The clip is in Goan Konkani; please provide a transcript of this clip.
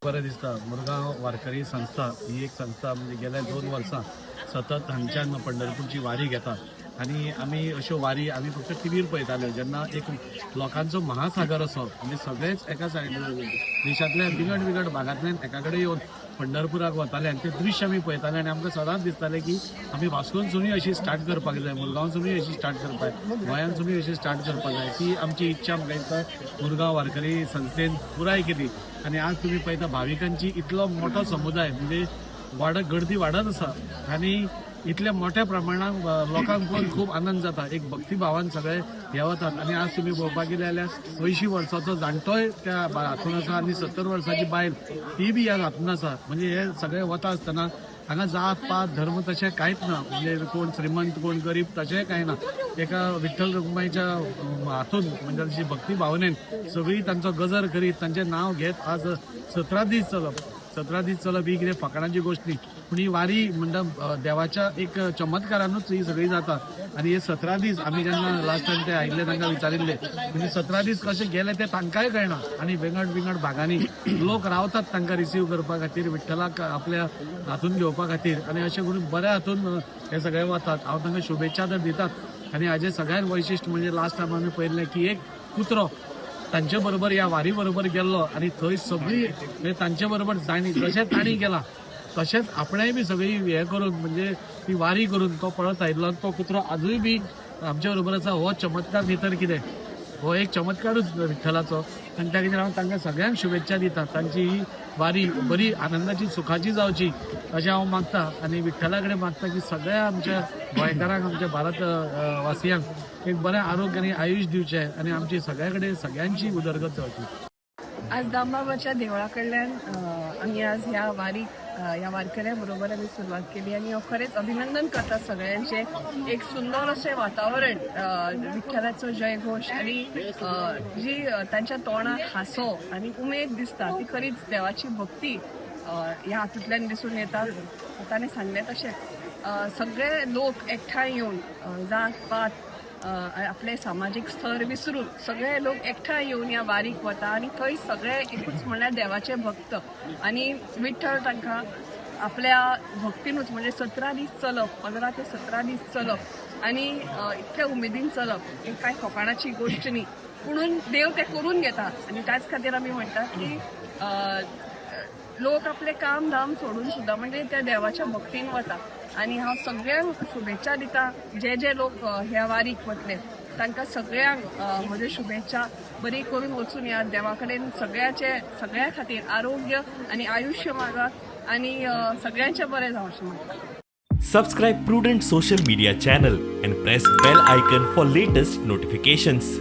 बरें दिसता. मुरगांव वारकरी संस्था ही एक संस्था म्हणजे गेल्या 2 वर्सां सतत हांगच्यान पंढरपूरची वारी घेता आनी आमी अश्यो वारी आमी फक्त टिवीर पळयताले, जेन्ना एक लोकांचो महासागर असो, म्हणजे सगळेच एका सायडीन देशांतल्या विंगड विंगड भागांतल्यान एका कडेन येवन पंढरपुराक वताले आनी ते दृश्य आमी पळयताले. आनी आमकां सदांच दिसतालें की आमी वास्कोनसुनूय अशी स्टार्ट करपाक जाय, मुरगांवसुनूय अशी स्टार्ट करपाक जाय, गोंयांतसुनूय अशी स्टार्ट करपाक जाय. ती आमची इच्छा म्हाका दिसता मुरगांव वारकरी संस्थेन पुराय केली. आनी आज तुमी पळयता, भाविकांची इतलो मोठो समुदाय, म्हणजे वाडत, गर्दी वाडत आसा आनी इतल्या मोठ्या प्रमाणात लोकांक पळोवन खूब आनंद जाता. एक भक्तिभावान सगळे हे वतात. आनी आज तुमी पळोवपाक गेले जाल्यार 80 वर्साचो जाणटोय त्या हातून आसा आनी 70 वर्साची बायल ती बी ह्या हातून आसा. म्हणजे हे सगळे वता आसतना हांगा जात पात धर्म तशें कांयच ना, म्हणजे कोण श्रीमंत कोण गरीब तशेंय कांय ना. एका विठ्ठल रखुमाईच्या हातून, म्हणजे अशी भक्ती भावनेन सगळीं तांचो गजर करीत, तांचें नांव घेत आज 17 दीस चलप, 17 दीस चलप ही कितें फकाणाची गोश्ट न्ही. पूण ही वारी म्हणटा देवाच्या एक चमत्कारानूच ही सगळी जाता. आनी हे 17 दीस आमी जेन्ना लास्ट टायम ते आयिल्ले, तांकां विचारिल्ले, म्हणजे 17 दीस कशे गेले ते तांकांय कळना. आनी विंगड विंगड भागांनी लोक रावतात तांकां रिसीव करपा खातीर, विठ्ठलाक आपल्या हातून घेवपा खातीर. आनी अशें करून बऱ्या हातून हे सगळे वतात. हांव तांकां शुभेच्छा तर दितात. आनी हाजें सगळ्यात वैशिश्ट म्हणजे लास्ट टायम आमी पळयल्लें की एक कुत्रो तांचे बरोबर, ह्या वारी बरोबर गेल्लो आनी थंय सगळी, म्हणजे तांचे बरोबर जाणी जशें तांणी केलां तशेंच आपणेय बी सगळी हें करून, म्हणजे ती वारी करून तो पळत आयिल्लो आनी तो कुत्रो आजूय बी आमच्या बरोबर आसा. हो चमत्कार न्ही तर कितें? हो एक चमत्कारूच विठ्ठलाचो. आनी त्या खातीर हांव तांकां सगळ्यांक शुभेच्छा दिता. तांची ही वारी बरी आनंदाची, सुखाची जावची अशें हांव मागता आनी विठ्ठला कडेन मागता की सगळ्या आमच्या गोंयकारांक, आमच्या भारत वासियांक एक बरें आरोग्य आनी आयुश्य दिवचें आनी आमची सगळ्या कडेन सगळ्यांची उदरगत जावची. आज दामबाबाच्या देवळा कडल्यान आमी आज ह्या वारीक, ह्या वारकऱ्या बरोबर आमी सुरवात केली आनी हांव खरेंच अभिनंदन करता सगळ्यांचें. एक सुंदर अशें वातावरण, विठ्ठलाचो जयघोश आनी जी तांच्या तोंडार हांसो आनी उमेद दिसता, ती खरीच देवाची भक्ती ह्या हातूंतल्यान दिसून येता. ताणें सांगलें तशेंच सगळे लोक एकठांय येवन, जात पात, आपले सामाजीक स्तर विसरून सगळे लोक एकठांय येवन ह्या वारीक वता आनी थंय सगळे एकूच, म्हणल्यार देवाचे भक्त. आनी विठ्ठल तांकां आपल्या भक्तीनूच, म्हणजे 17 दीस चलप, 15 ते 17 दीस चलप आनी इतक्या उमेदीन चलप ही कांय फकाणाची गोश्ट न्ही. पुणून देव ते करून घेता आनी त्याच खातीर आमी म्हणटात की लोक आपले काम धाम सोडून सुद्दां म्हणजे त्या देवाच्या भक्तीन वता. आनी हांव सगळ्यांक शुभेच्छा दिता. जे जे लोक ह्या वारीक वतले तांकां सगळ्यांक म्हज्यो शुभेच्छा. बरी करून वचून या. देवा कडेन सगळ्याचे, सगळ्या खातीर आरोग्य आनी आयुश्य मागात आनी सगळ्यांचें बरें जावं अशें म्हणटा. Subscribe Prudent Social Media channel and press bell icon for latest notifications.